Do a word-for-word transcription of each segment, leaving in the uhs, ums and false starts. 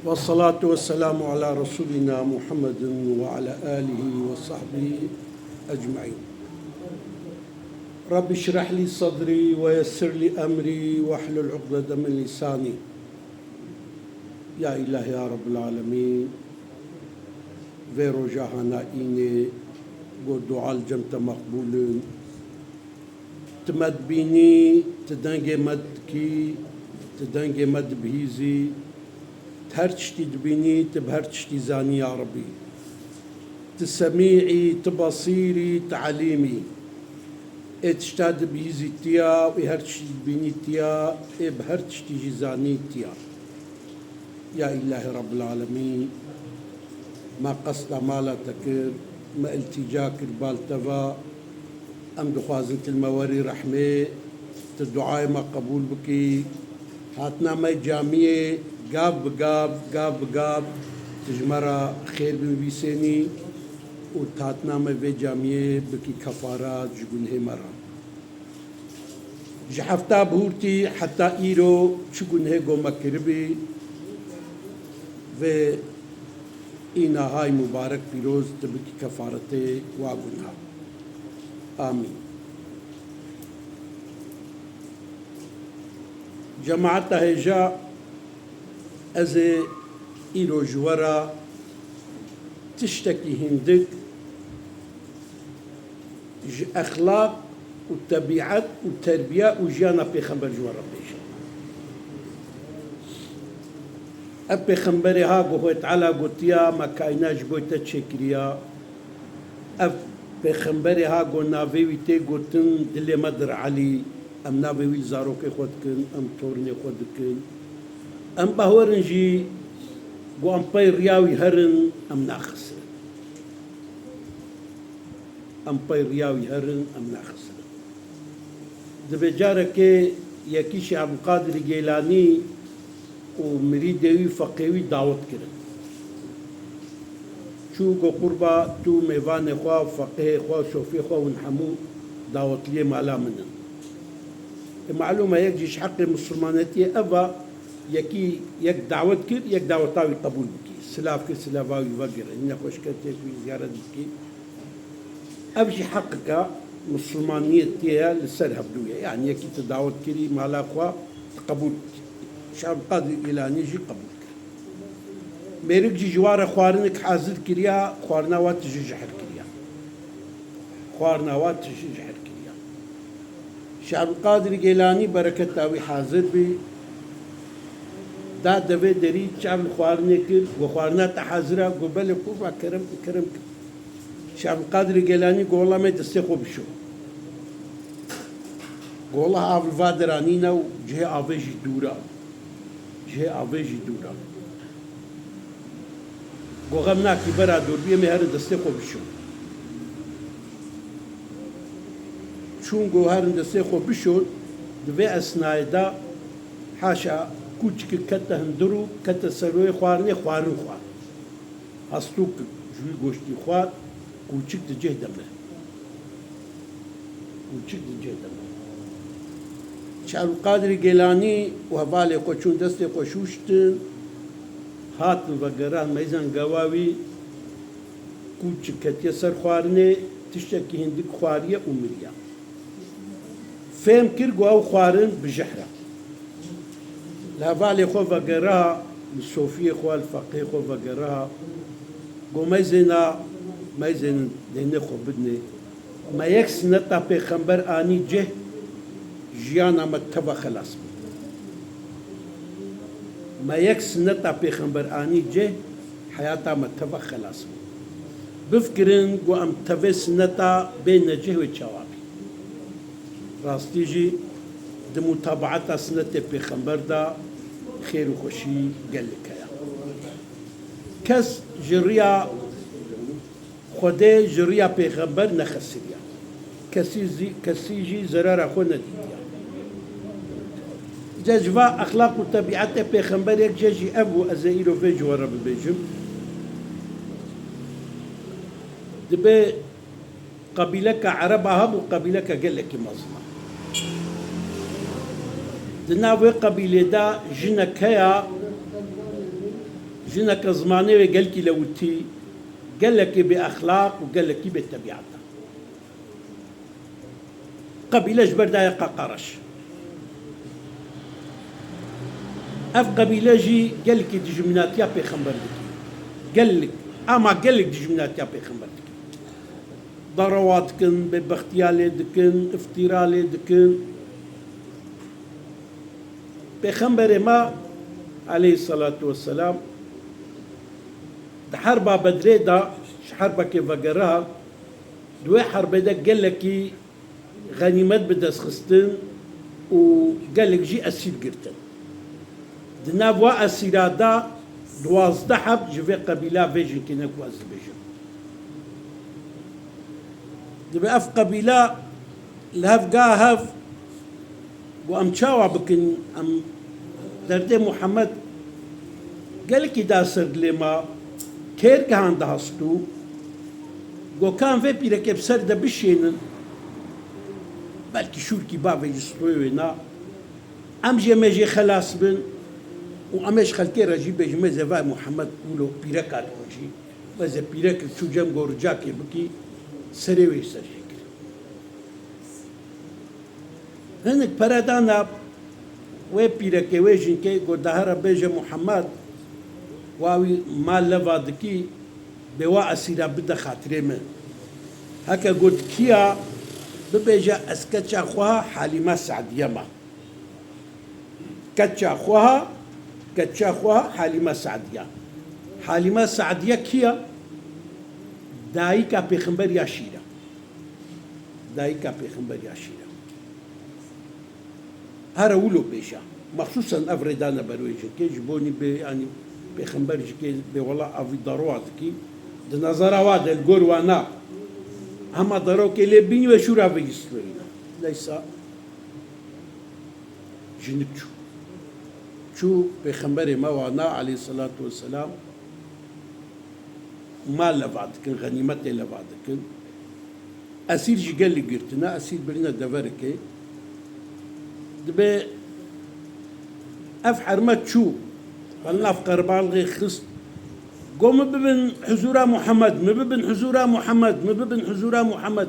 والصلاة والسلام على رسولنا محمد وعلى آله وصحبه أجمعين. رب اشرح لي صدري ويسر لي أمري واحلل عقدة من لساني. Ya îlahî ya Rabbul Alemîn, vê roja hana înê got dua li cem te meqbûl in. Tu me dibînî, tu dengê me dikî, tu dengê me dibihîzî, tu her tiştî dibînî, tu bi her tiştî zanî ya Rabbî. Tu semî î, tu basîr î, tu elîm î. Ê tişta dibihîzî tu ya û ê her tiştî dibînî tu ya, ê bi her tiştî jî zanî tu ya. Ya îlahî Rabbul Alemîn, me qesta mala te kir, me îltîca kir bal te ve. Em dixwazin tu li me werî rehmê, tu duayê me qebûl bikî. Hatina me camiyê gav bi gav, gav bi gav tu ji me re xêr binivîsênî û tu hatina me vê camiyê bikî kefaret ji gunhê me re. Ji hefta bihurtî heta îro çi gunhê go me kiribî, vê îna hay mubarek pîroz tu bikî kefaretê wa gunha. Amîn. Cemaeta hêja, ez ê îro ji we re tiştekî hindik ji exlaq û tebîet û terbiye û jiyana pêxember ji we re bêjim. Ev pêxemberê ha ku Xwedê Teala gotiya, me kaînat ji bo te çêkiriya. Ev pêxemberê ha ku navê wî tê gotin, dilê me dir Elî, em navê wî li zarokê xwe dikin, em tornê xwe dikin. Em bawer in jî ku em pey riya wî herin, em naxisirin. Em pey riya wî herin, em naxisirin. Divê carekê yekî Şêx Ebdulqadirî Gêlanî û mirîdê wî feqê wî dawet kirin. Çû got, qurba tu mêvanê xwe, feqihê xwe, sofiyê xwe hûn hemû dawetliyê mala min in. E, malûm e, yek jî ji heqê misilmanetiyê ev e, yekî yek dawet kir, yek daweta wî qebûl bikî. Silav kir, silava wî vegirin, nexweşketê wî ziyaret bikî. Ev jî heqika misilmaniyetê ye li ser hevdû ye. Yanî yekî tu dawet kirî mala xwe, tu qebûl dikî. Şêx Ebdulqadir Gîlanî jî qebûl kir. Mêrik jî ji wan re xwarinek hazir kiriya, xwarina wa tije jehr kiriya. Xwarina wa tije jehr kiriya. Şêx Ebdulqadir Gêlanî bereketa wî hazir bî. Da devê derî çav li xwarinê kir, got, xwarina te hazir e? Got, belê qurba, kerem kir, kerem kir. Şêx Ebdulqadir Gêlanî got, wela me destê xwe bişo. Got, wela av li va dera nîne û cihê avê jî dûr e. Cihê avê jî dûr e. Got, xem nakî, bera dûr bî, em ê herin destê xwe bişon. Çûn got, herin destê xwe bişon, di vê esnayê de haşa kûçikek kete hundir û kete ser wê xwarinê, xwarin xwar. Hestokek ji wî goştî xwar, kûçik di cih de me. Kûçik di cih de me. Şêx Ebdulqadirê Gêlanî û hevalê xwe çûn destê xwe şûştin, hatin vegeran meyzên gava wî, kûçik ketiye ser xwarinê, tiştekî hindik xwariye û miriye. Fêm kir ku ew xwarin bi jehr e. Li hevalê xwe vegera, li sofiyê xwe, li feqê xwe vegera, got, meyzêna, meyzênin deynê xwe bidinê. Me yek sineta pêxember anî cih, jiyana me teva xelas bû. Me yek sineta pêxember anî cih, heyata me teva xelas bû. Bifikirin ku em tevê sineta bêne cih wê çawa bî. Rastî jî di mutabaeta sinetê pêxember de xêr û xweşî gelek heye. Kes ji riya Xwedê, ji riya pêxember nexesiriya. Kesî zî-, kesî jî zerara xwe nedîtiya. Ca ji va exlaq û tebîetê pêxember yek ce jî ev bû, ez ê îro vê ji we re bibêjim. Dibê qebîleka ereba hebû, qebîleka gelekî mezin e. Di nav wê qebîlê de jinek heya, Jineke zimanê wê gelkî lewitî, gelekî bêexlaq û gelekî bêtebîet e. Qebîle ji ber daye Qaqareş. Ev qebîle jî gelekî dijminatiya pêxember dikî. Gelek, ama gelek dijminatiya pêxember dikî. Darewa dikin, bêbextiya lê dikin, iftîra lê dikin. Pêxemberê me aleyhisselatu vesselam di herba Bedrê de ji herbekê vegeriha, di wê herbê de gelekî xenîmet bi dest xistin û gelek jî esîr girtin. Di nav wa esîra de duwazdeh heb ji vê qebîla vê jinkê ne ku ez dibêjim. Dibe ev qebîla li hev ga hev got, em çawa bikin, em derdê Muhammed gelekî da ser dilê me, kêr gihan dihestû, got, ka em vê pîrekê bi ser de bişênin, belkî şûrkî bavê ji stoyê wê na, em jê me jê xelas bin û em ê ji xelkê re jî bêjin, me zê va Muhammed wilo pîreka li hûn jî, me zê pîrekek çû cem got ricakê bikî, serê wê ser jê kir. Hinek pere dana wê pîrekê, wê jinkê, got, de here bêje Muhammed, wa wî mal leva dikî, bê wa esîra bide xatirê min. Heke got, kiya, bibêje, ez keça xwe ha Halîme Se'diye ma. Keça xwe ha, keça xwe ha Halîme Se'diye. Halîme Se'diye kiya? Dayika Pêxember ya şîr e. Dayika Pêxember ya şîr e. Here wilo bêje. Mexsûsen ev rê dane ber wê jinkê, ji bo nî bê, yanî Pêxember jikê bê wela avî darowa dikî. Di nezera wa de, li gor wa na. Hema darokê lê bînî wê şûra vegîsloyî. Leysa jinik çû. Çû Pêxemberê me wa na aleyhisselatu vesselam mal leva dikin, xenîmetê leva dikin. Esîr jî gelek girtine, esîr birine deverekê. Dibe ev hermet çû, xwe li nav qerbalixê xist. Got, mi bibin huzûra Muhammed, mi bibin huzûra Muhammed, mi bibin huzûra Muhammed.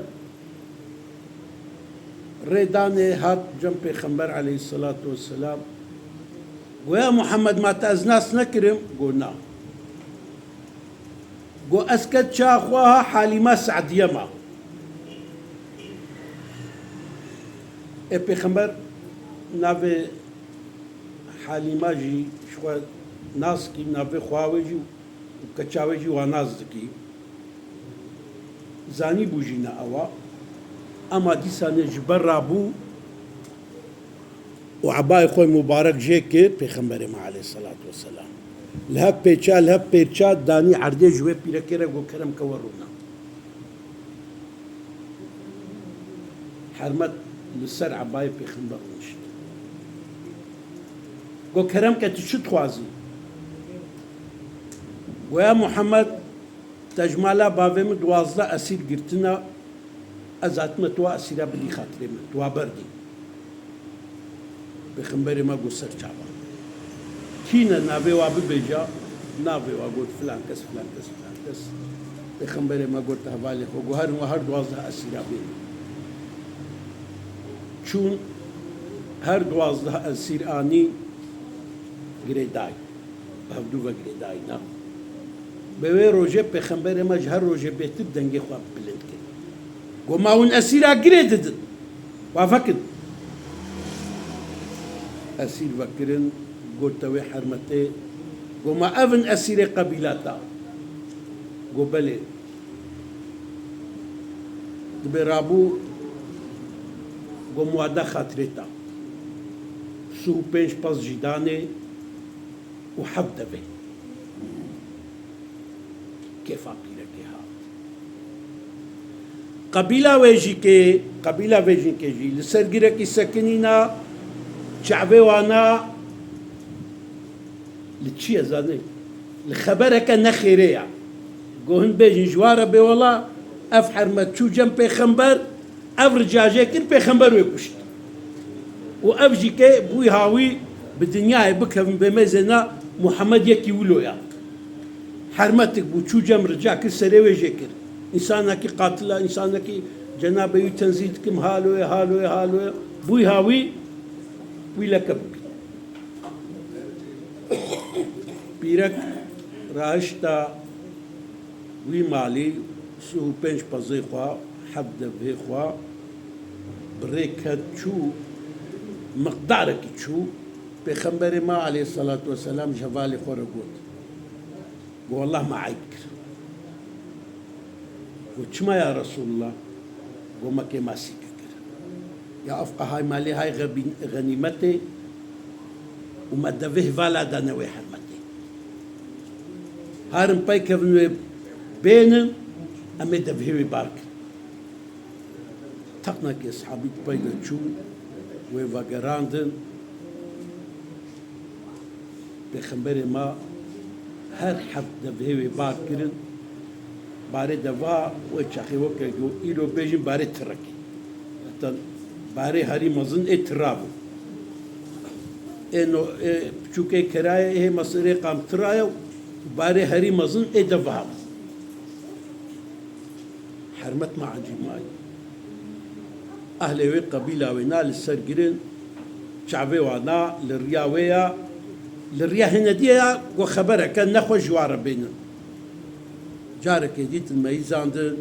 Rê danê hat cem Pêxember aleyhisselatu vesselam. Got, ya Muhammed, ma te ez nas nekirim? Got, na. Got, ez keça xwe ha Halîme Se'diye ma. Ê Pêxember navê Halîme jî ji xwe nas kî, navê xwe wê jî û keça wê jî wa nas dikî. Zanîbû jî ne ew a. Ema dîsanê ji ber rabû û ebayê xwe mubarek jê kir Pêxemberê me aleyhisselatu vesselam. Li hev pêça, li hev pêrça danî erdê ji wê pîrekê re got, kerem ke we rûne. Hermet li ser ebayê Pêxember rûnişt. Got, kerem ke tu çi dixwazî? Got, ya Muhammed, te ji mala bavê min duwazdeh esîr girtina, ez hatime tu wa esîra bidî xatirê min, tu wa berdî. Pêxemberê me got, ser çava. Kî ne navê wa bibêja, navê wa got, filan kes, filan kes, filan kes. Pêxemberê me got hevalê xwe, got, herin we her duwazdeh esîra bênin. Çûn, her duwazdeh esîr anî, girêdayî. Bi hevdû ve girêdayî ne. Bi wê rojê Pêxemberê me ji her rojê bêtir dengê xwe bilind kir. Got, ma hûn esîra girê didin? Wa vekin. Esîr vekirin, got, te wê hermetê. Got, ma ev in esîrê qebîla te? Got, belê. Dibe rabû, got, min wa da xatirê te. Sih û pênc pez jî danê û heft devê. Kêfa pîrekê hat. Qebîla wê jî kê, qebîla vê jinkê jî li ser girekî sekinîna, çavê wana li çi ye zanê? Li xebereke nexêrê ya. Go hin bêjin ji wa re bê wela, ev hermet çû cem pêxember, ev rica jê kir, pêxember wê kuşt. Û ev jî ke bûy hawî bi dinyayê bikevin bê mêzê na Muhammed yekî wilo ya. Hermetik bû, çû cem rica kir, serê wê jê kir. Însanekî qatila, însanekî cenabê wî tenzîh dikim, haloye, haloye, haloye. Bûyha wî, wî leke bikir. Pîrek rahişta wî malî, sih û pênc pezê xwe, heft devhê xwe, bi rê ket çû, miqdarekî çû, Pêxemberê me aleyhisselatu vesselam ji hevalê xwe re got, Got, "Wallah me eyb kir." Got, "Çima ya Resulullah?" Got, "Me kêmasî kir." Ya ev qehay malê hay xebîn-, xenîmetê û me devê hevala dane wê hermetê. Harin pey kevin wê bênin, em ê devhê wê bar kin. Teqnekê eshabî di pey de çû, wê vegerandin. Pêxemberê me her heft devhê wê bar kirin. Barê deva wê çaxê weke go îro bêjin barê tirekê. Heta barê herî mezin ê tira bû. Ê no, ê piçûkê kerayê ê hê mesirê qam tira ye û barê herî mezin ê deva bû. Hermet me ecîb mayî. Ehlê wê qebîla wê na li ser girin, çavê wana li riya wê ya, li riya hêne diye ya, ku xebereke nexweş ji wan re bênin. Carekê dîtin meyîzandin,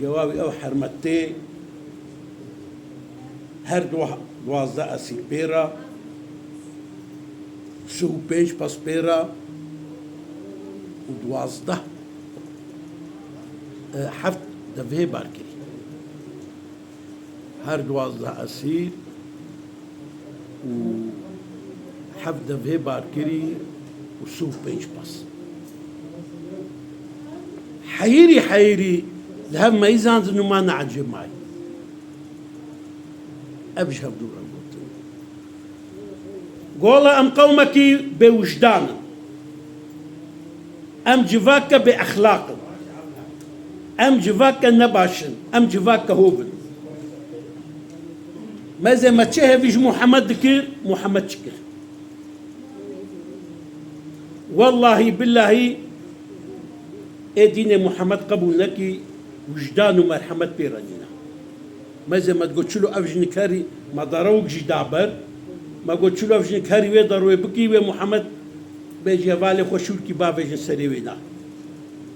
gewa wî ew hermet tê, her dua-, duwazdeh esîr pê re, sih û pênc pez pê re û duwazdeh e, heft devhê bar kirî. Her duwazdeh esîr û heft devhê bar kirî û sih û pênc pez. Heyirî heyirî li hev meyîzandin û ma neecê mayî. Ev ji hevdû re gotin. Gola em qewmekî bêwijdan in. Em civake bêexlaq in. Em civake nebaş in. Em civake hov in. Meze me çi hevî ji Muhammed dikir, Muhammed çi kir? Wellahî billahî ê dînê Muhammed qebûl nekî, wijdan û merhemet pê re nîne. Meze me digot çilo ev jinik herî me darewik jî da ber. Me got çilo ev jinik herî wê darwê bikî, wê Muhammed bêjî hevalê xwe şûrkî bavêjin serê wê na.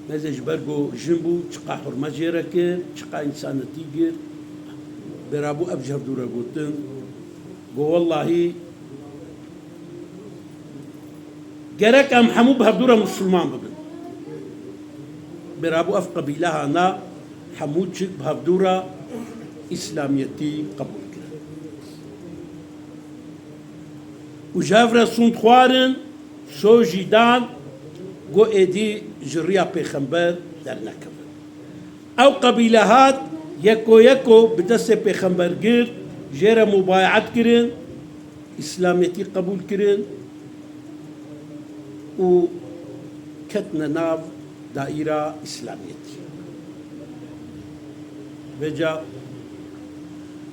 Meze ji ber ku jin bû, çiqa hurmet jê re kir, çiqa însanetî kir. Bêrabû ev ji hevdû re gotin. Go wellahî gerek em hemû bi hevdû re misilman bibin. Bêrabû ev qebîleha na hemû çik bi hevdû re îslamiyetî qebûl kirin. Û ji hev re sûnd xwarin, so jî dan, got êdî ji riya pêxember dernekevin. Ew qebîle hat, yeko yeko bi destê pêxember girt, jê re mubayeet kirin, îslamiyetî qebûl kirin û ketine nav daîra îslamiyetî. Vêca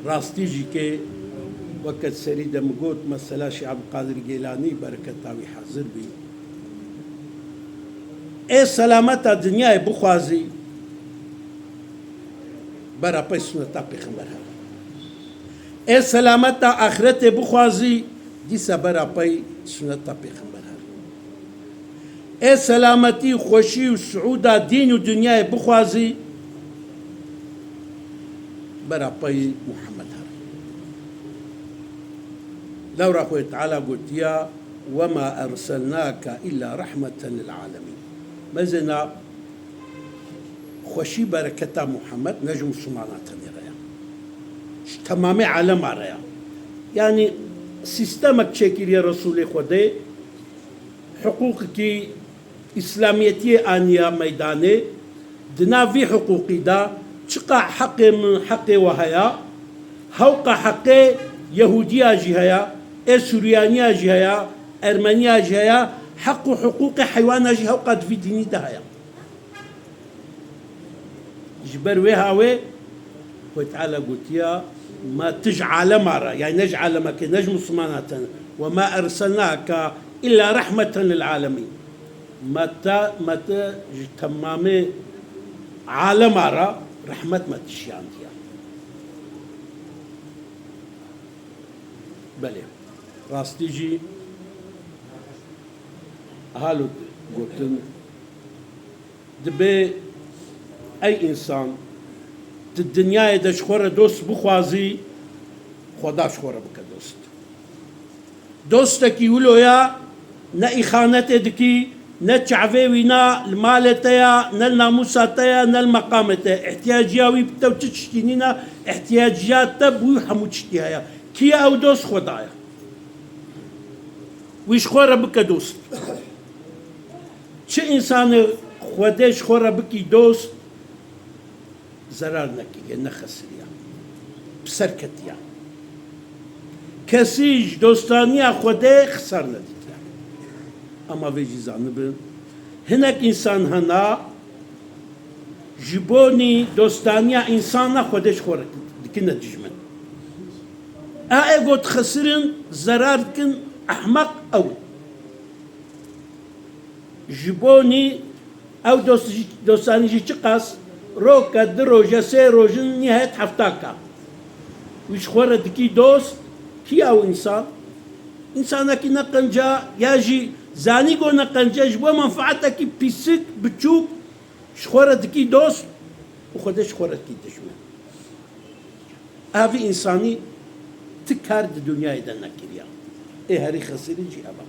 rastî jî ke weke serî de min got, mesela Şêx Ebdulkadir Gêlanî, bereketa wî hazir bî. Ê selameta dinyayê bixwazî, bera pey suneta pêxember here. Ê selameta axretê bixwazî, dîsa bera pey suneta pêxember here. Ê selametî, xweşî û siûda dîn û dinyayê bixwazî, bera pey Muhammed here. Lewra Xwedê Teala gotiya, "Wema erselnake illa rehmeten lil alemîn." Mezêna xweşî bereketa Muhammed ne ji Mislimana tenê re ya. Ji temamê alema re ya. Yanî sîstemek çêkiriye Resûlê Xwedê, hiqûqekî îslamiyetiyê aniya meydanê, di nav vî hiqûqî de çiqa heqê min, heqê we heye, hewqa heqê Yehûdiya jî heye, ê Sûriyaniya jî heye, Ermeniya jî heye, heq û hiqûqê heywana jî hewqa di vî dînî de heye. Ji ber wê hawê Xwedê Teala gotiya, ma tu ji alema re, yani ne ji alemekê, ne ji Mislimana te, "Ve ma erselnake illa rehmeten lil alemîn." Me te, me te ji temamê alema re rehmet me te şiyandiye. Belê, rastî jî halo gotin, dibê ey însan, tu dinyayê de ji xwe re dost bixwazî, Xweda ji xwe re bike dost. Dostekî wilo ya, ne îxanetê dikî, ne çavê wî na li malê te ya, ne li namûsa te ya, ne li meqamê te ya. Îhtiyaciya wî bi te û çi tiştî nîne, îhtiyaciya te bi wî hemû tiştî heye. Kî ye ew dost? Xweda ye. Wî ji xwe re bike dost. Çi însanê Xwedê ji xwe re bikî dost, zerar nekiriye, nexesiriye. Bi ser ketiye. Kesî ji dostaniya Xwedê xisar nedikiye. Ama vê jî zanibin, hinek însan hena, ji bonî dostaniya însana Xwedê ji xwe re dikine dijmin. A ê got xesirin, zerar dikin, ehmeq ew in. Ji bonî ew dost-, dostanî jî çiqas roke, du roje, sê rojin, nihayet hefta ka. Wî ji xwe re dikî dost, kî ew însan? Însanekî ne qenca, ya jî zanî go ne qenca, ji bo menfaatekî pîsik, biçûk, ji xwe re dikî dost û Xwedê ji xwe re dikî dijmin. Evî însanî ti kar di dinyayê de nekiriya. Ê herî xesirî jî ev e.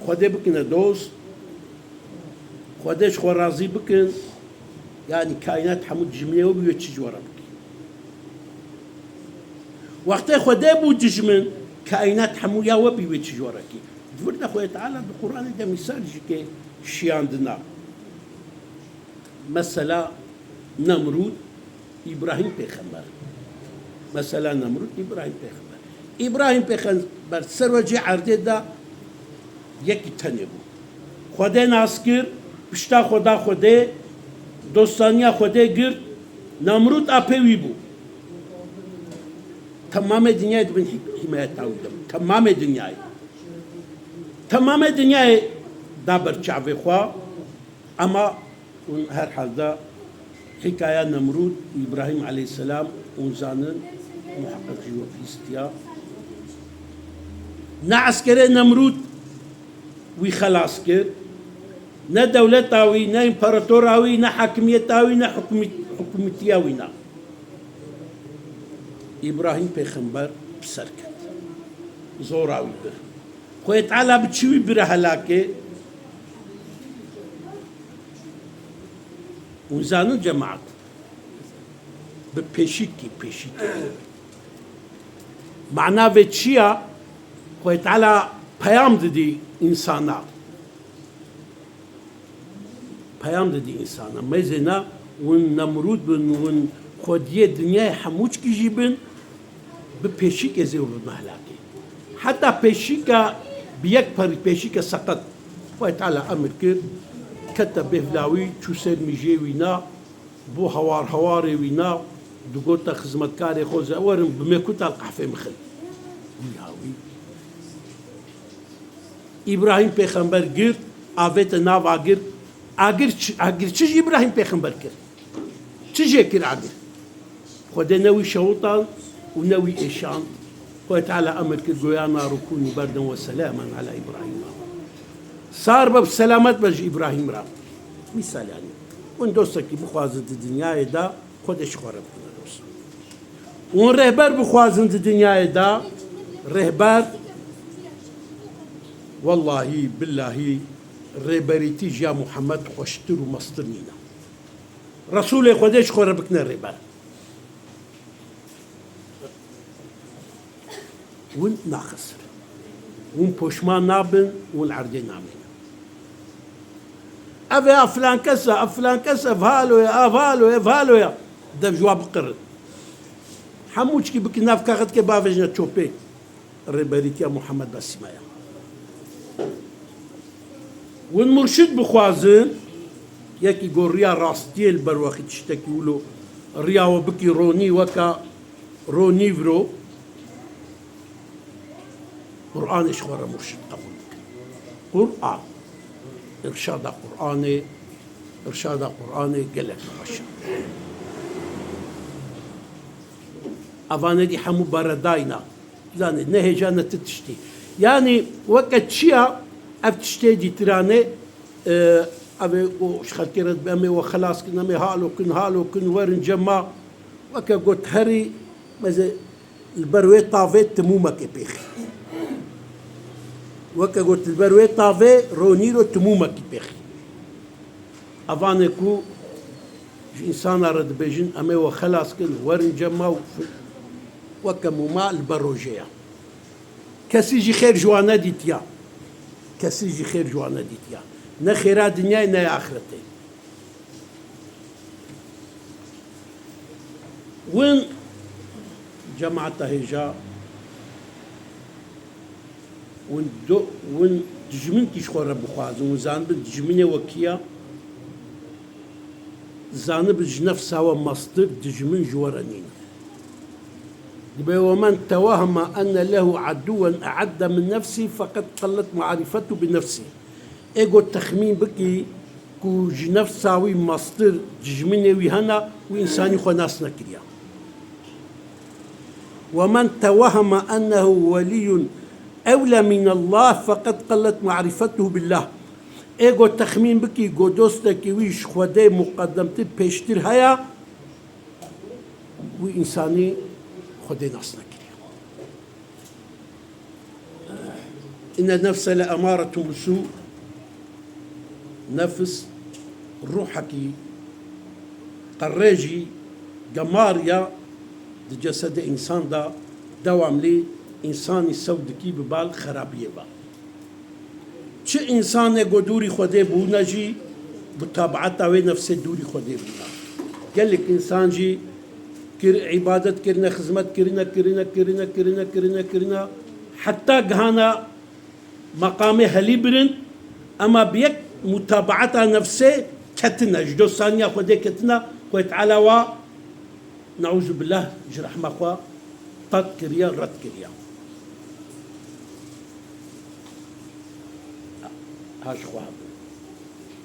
Xwedê bikine dost, Xwedê ji xwe razî bikin, yanî kaînat hemû dijminê we bî, wê çi ji we re bikî? Wextê Xwedê bû dijmin, kaînat hemû ya we bî, wê çi ji we re kî? Di vir de Xwedê Teala di Quranê de mîsal jî ke şiyandina. Mesela Nemrûd, Îbrahîm pêxember. Mesela Nemrûd, Îbrahîm pêxember. Îbrahîm pêxember ser wecihê erdê de yekî tenê bû. Xwedê nas kir, pişta xwe da Xwedê, dostaniya Xwedê girt, Nemrûd apê wî bû. Temamê dinyayê di bin hî-, hîmayeta wî de bû. Temamê dinyayê. Temamê dinyayê da ber çavê xwe. Ema hûn herhalde hîkaya Nemrûd, Îbrahîm aleyhisselam hûn zanin, muheqeq jî we bihîstiya. Ne eskerê Nemrûd wî xelas kir, ne dewleta wî, ne împaratora wî, ne hakimiyeta wî, ne hikûmî-, hikûmetiya wî ne. Îbrahîm pêxember bi ser ket. Zora wî bir. Xwedê Teala bi çi wî bire helakê? Hûn zanin cemaat. Bi pêşîkî, pêşîkî. Mana vê çi ya? Xwedê Teala peyam didî însana. Peyam didî însana. Meyzêna hûn Nemrûd bin, hûn xwediyê dinyayê hemûçkî jî bin, bi pêşîkê zê û bime helakê. Heta pêşîka bi yek perî, pêşîke seqet. Xwedê Teala emir kir, kete bêvla wî, çû ser mîjê wî na, bû hawar hawarê wî na, digote xizmetkarê xwe, ze werin bimêkuta li qehfê mixin. Wî ya wî. Îbrahîm pêxember girt, avête nav agir. Agir çi, agir çi ji Îbrahîm pêxember kir? Çi jê kir agir? Xwedê ne wî şewitand û ne wî êşand. Xwedê Teala emir kir, goya, نار كوني بردا وسلاما على إبراهيم. Sar be, bi selamet be ji Îbrahîm re. Mîsal yanî. Hûn dostekî bixwazin di dinyayê de, Xwedê ji xwe re bikine dost. Hûn rehber bixwazin di dinyayê de, rehber, wellahî, billahî, rêberîtî ji ya Muhammed xweştir û mestir nîne. Resûlê Xwedê ji xwe re bikine rêber. Hûn naxisirin. Hûn poşman nabin, hûn erdê namînin. Ev ê, ev filan kes e, ev filan kes e, ev halo ye, ev halo ye, ev halo ye. Dev ji wa biqirin. Hemûçkî bikin nav kaxetke bavêjine çopê. Rêberîtiya Muhammed Basîma ya. Hûn murşid bixwazin, yekî go riya rastiyê li ber we xî tiştekî wilo riya we bikî ronî weka ronî viro, Qur'anê ji xwe re murşid qebûl bikin. Qur'an. Irşada Qur'anê, irşada Qur'anê gelek baş e. Evanê dî hemû beredayna. Zanê, ne hêja ne ti tiştî. Yanî weke çiya ev tiştê dîtirane, e, ev ê û ji xelkê re dibe, em ê we xelas kin, em ê halo kin, halo kin, werin cema. Weke got herî, meze li ber wê tavê timûmekê pêxî. Weke got li ber wê tavê ronîro timûmekî pêxî. Evanê ku ji însana re dibêjin, em ê we xelas kin, werin cema û fi-, weke mûma li ber rojê ya. Kesî jî xêr ji wan nedîtiya. Kesî jî xêr ji wan nedîtiya. Ne xêra dinyayê ne ya axretê. Win cemaeta hêja, win do-, win dijminkî ji xwe re bixwazin, win zanibin dijminê we kî ya, zanibin ji nefsa we mestir dijmin ji we re nîne. Dibe, "Ve men tewehheme enne lehu aduwen e'edde min nefsî feqed qellet marîfetu bi nefsî." Ê got texmîn bikî ku ji nefsa wî mestir dijminê wî hena, wî însanî xwe nas nekiriya. "Ve men tewehheme ennehu welîyun ewle minellah feqed qellet marîfetuhu billah." Ê got texmîn bikî ku dostekî wî ji Xwedê muqedemtir pêştir heye, wî însanî Xwedê nas nekiriye. Inne nefse le emaretun bisû. Nefs ruhekî qerrêjî gemariya di cesedê însan de dewamlî însanî sew dikî bi bal xerabiyê ve. Çi însanê ku dûrî Xwedê bûne jî, mutabaeta wê nefsê dûrî Xwedê bûne. Gelek însan jî kir, îbadet kirine, xizmet kirine, kirine, kirine, kirine, kirine, kirine, heta gihana meqamê helî bilind, ema bi yek mutabaeta nefsê ketine, ji dostaniya Xwedê ketine, Xwedê Teala wa, neûzubillah, ji rehma xwe tat kiriye, red kiriye. Ha ji xwe hebin.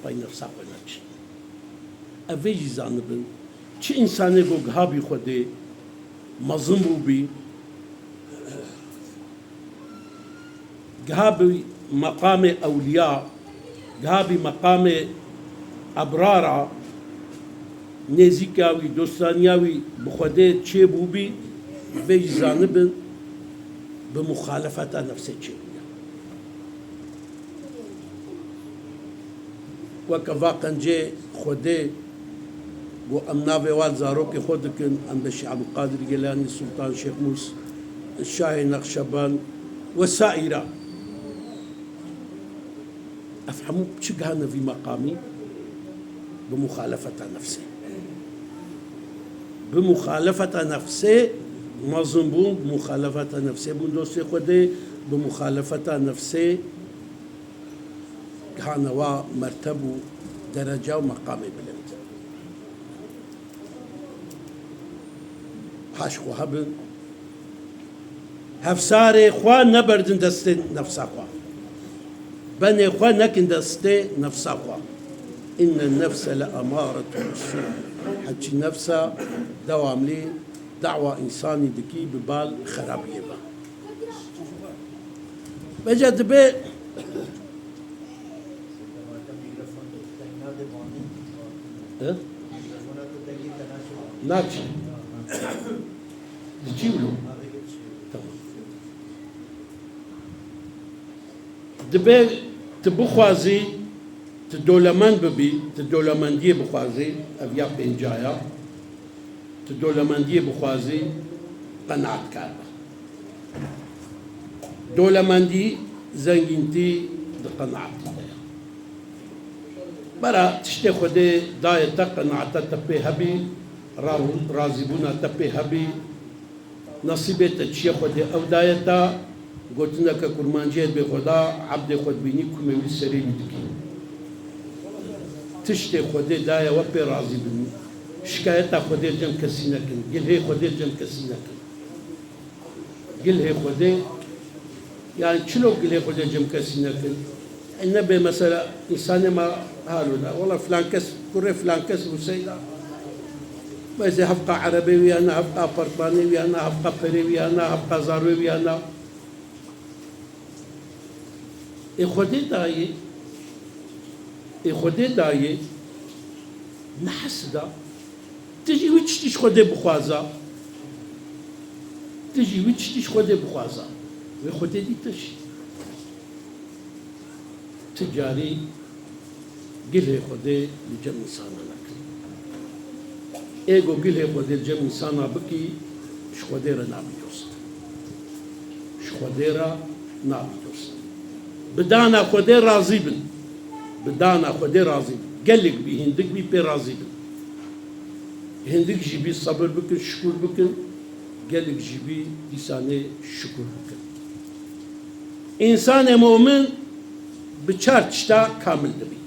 Pey nefsa xwe neçin. Ev vê jî zanibin. Çi însanê ku giha bî Xwedê mezin bûbî, giha bî meqamê ewliya, giha bî meqamê ebrara, nêzîka wî, dostaniya wî bi Xwedê çêbûbî, vê jî zanibin bi muxalefeta nefsê çêbûye. Weke va qencê Xwedê ku em navê wan zarokê xwe dikin, em Beşî Ebdulqadir Gelanî, Sultan Şêxmûs, Şahê Nexşebend wesaîra. Ev hemû çi gihane vî meqamî? Bi muxalefeta nefsê. Bi muxalefeta nefsê mezin bûn, bi muxalefeta nefsê bûn dostê Xwedê, bi muxalefeta nefsê gihane wa merteb û dereca û meqamê bilind. Haş xwe hebin. Hevsarê xwe neberdin destê nefsa xwe. Benê xwe nekin destê nefsa xwe. Inne nefse le emaretun bisû. Heçî nefsa dewamlî dawa însanî dikî bi bal xerabiyê ve. Vêca dibe. He? Naçî. Diçî wilo. Tamam. Dibe tu bixwazî, tu dolemend bibî, tu dolemendiyê bixwazî, ev ya pênca ya. Tu dolemendiyê bixwazî, qenaetkar be. Dolemendî, zengîntî di qenaetî de ye. Bera tiştê Xwedê daye te, qenaeta te pê hebî, ra-, razîbûna te pê hebî, Nesîbê te çi ye Xwedê ew daye te, gotineke kurmancî ye dibê Xweda, ebdê xwe dibînî kumê wî serê wî dikî. Tiştê Xwedê daye we pê razî bin. Şikayeta Xwedê cem kesî nekin. Gilhê Xwedê cem kesî nekin. Gilhê Xwedê, yani çilo gilhê Xwedê cem kesî nekin? E, nebe mesela însanê ma halo da. Wela filan kes, kurê filan kes bû seyda. Bes ê hevqa erebê wî hene, hevqa apartmanê wî hene, hevqa perê wî hene, hevqa zarwê wî hene. Ê Xwedê dayê, ê Xwedê dayê, ne hesida. Tu jî wî tiştî ji Xwedê bixwaza. Tu jî wî tiştî ji Xwedê bixwaza. Wê Xwedê dî tu jî. Ti carî gilê Xwedê li cem însana nekirî. Ê ku gilê Xwedê li cem însana bikî, ji Xwedê re nabî dost. Ji Xwedê re nabî dost. Bi dana Xwedê razî bin. Bi dana Xwedê razî bin. Gelek bî, hindik bî pê razî bin. Hindik jî bî sebir bikin, şikur bikin. Gelek jî bî dîsanê şikur bikin. Însanê momin bi çar tişta kamil dibî.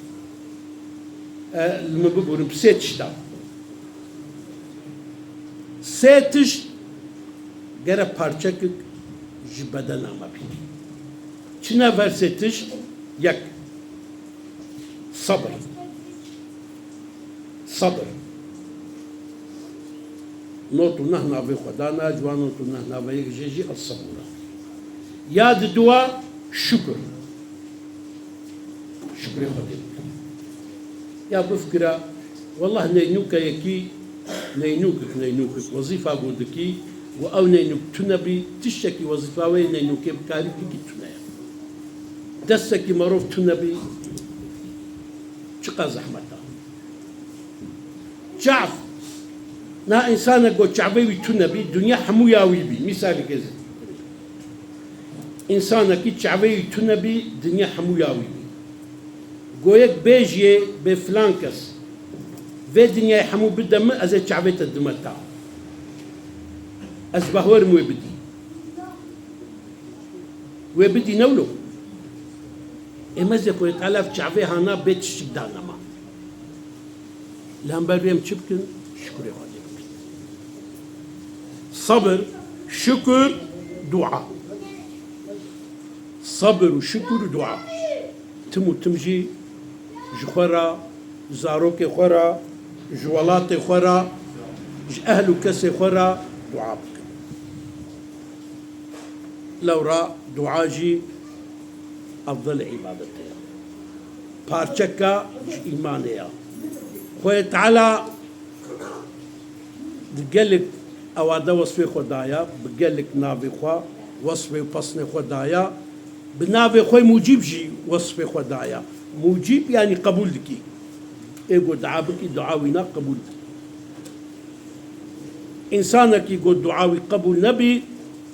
E, li min biborin, bi sê tişta. Sê tişt gere parçekik ji bedena me bî. Çi ne ver sê tişt? Yek. Sabir. Sabir. Not û neh navê xwe dana, ji wan not û neh navê yek jê jî el-Sabûr e. Ya di dua şukir. Şukrê Xwedê bike. Ya bifikira, wellah neynûka yekî, neynûkik, neynûkik, wezîfa ku dikî, û ew neynûk tune bî, tiştekî wezîfa wê neynûkê bikarî bikî tune ye. Destekî merov tune bî, çiqa zehmet e. Çav. Na însanek ku çavê wî tune bî, dinya hemû ya wî bî. Mîsalekê zî. Însanekî çavê wî tune bî, dinya hemû ya wî bî. Go yek bêjiyê bê filan kes, vê dinyayê hemû bide min, ez ê çavê te dime ta. Ez behwerim wê bidî. Wê bidî ne wilo? Ê mezê Xwedê Teala ev çavê hana bê tiştik dane ma. Li hember wê em çi bikin? Şukurê Xwedê bikin. Sabir, şukur, dua. Sabir û şukur û dua. Tim û tim jî ji xwe re, ji zarokê xwe re, ji welatê xwe re, ji ehl û kesê xwe re dua bikin. Lewra dua jî efdalê îbadetê ye. Parçeka ji îmanê ye. Xwedê Teala di gelek ewade wesfê xwe daye, bi gelek navê xwe wesfê û pesnê xwe daye, bi navê xwe mucîb jî wesfê xwe daye. Mucîb yanî qebûl dikî. Ê ku dua bikî, dua wîna qebûl dikî. Însanekî ku dua wî qebûl nebî,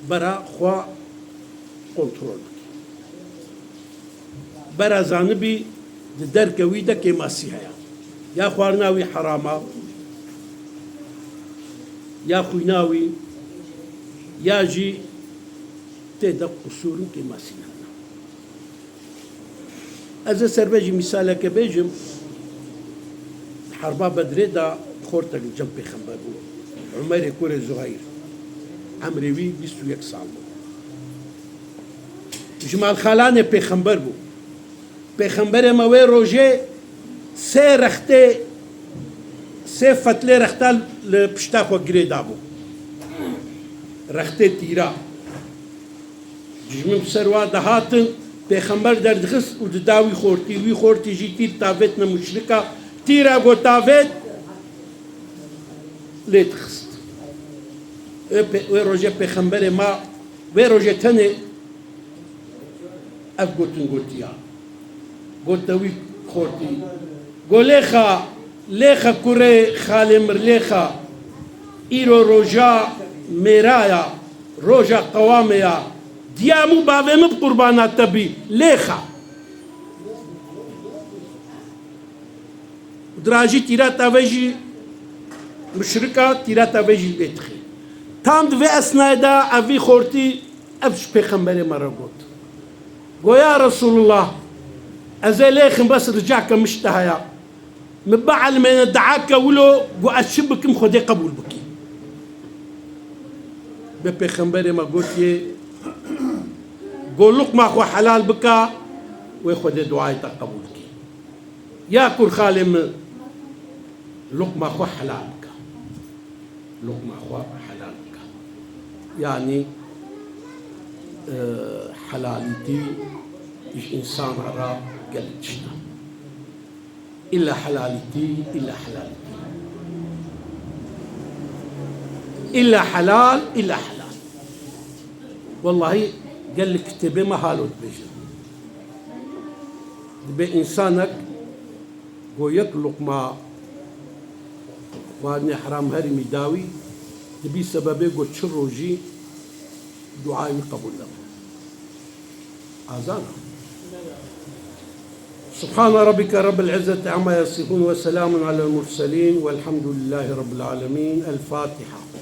bera xwe kontrol bikî. Bera zanibî di derke wî de kêmasî heye. Ya xwarina wî heram e, ya xwîna wî, ya jî tê de qusûr û kêmasî hene. Ez ê ser vê jî mîsaleke bêjim. Di herba Bedrê de xortek li cem pêxember bû. Umerê kurê Zuheyr. Emrê wî bîst û yek sal bû. Ji malxalanê pêxember bû. Pêxemberê me wê rojê sê rextê, sê fetlê rexta li pişta xwe girê dabû. Rextê tîra. Dijmin bi ser wa dihatin, pêxember derdixist û dida wî xortî. Wî xortî jî tîr tavêtine muşrika. Tîra got tavêt, lê dixist. Wê pê-, wê rojê pêxemberê ma, wê rojê tenê ev gotin gotiya. Gote wî xortî. Go lêxa, lêxa kurê xalê mir lêxa. Îro roja mêra ya, roja qewamê ya. Diya min û bavê min bi qurbana te bî. Lêxa. Dirajî tîra tavê jî muşrika, tîra tavê jî lê dixî. Tam di vê esnayê de ev vî xortî ev ji pêxemberê me re got. Go ya Resulullah, ez ê lêxim bes ricake min ji te heye. Min bielmêne duake wilo, go ez çi bikim Xwedê qebûl bikî. Bi pêxemberê me gotiye, go luqma xwe helal bika, Wê Xwedê duayê te qebûl ke. Ya kur xalê min, luqma xwe helal bike. Luqma xwe helal bike. Yanî, e, helalîtî ji însana re gelek tişt e. Îlla helalîtî, îlla helalîtî. Îlla helal, îlla helal. Wellahî gelek kitêbê me halo dibêjin. Dibê însanek go yek luqma xwarinê heram herîmî dawî, dibî sebebê go çi rojî duayê wî qebûl nebe. Azan e. سبحان ربك رب العزة عما يصفون وسلام على المرسلين والحمد لله رب العالمين. الفاتحة.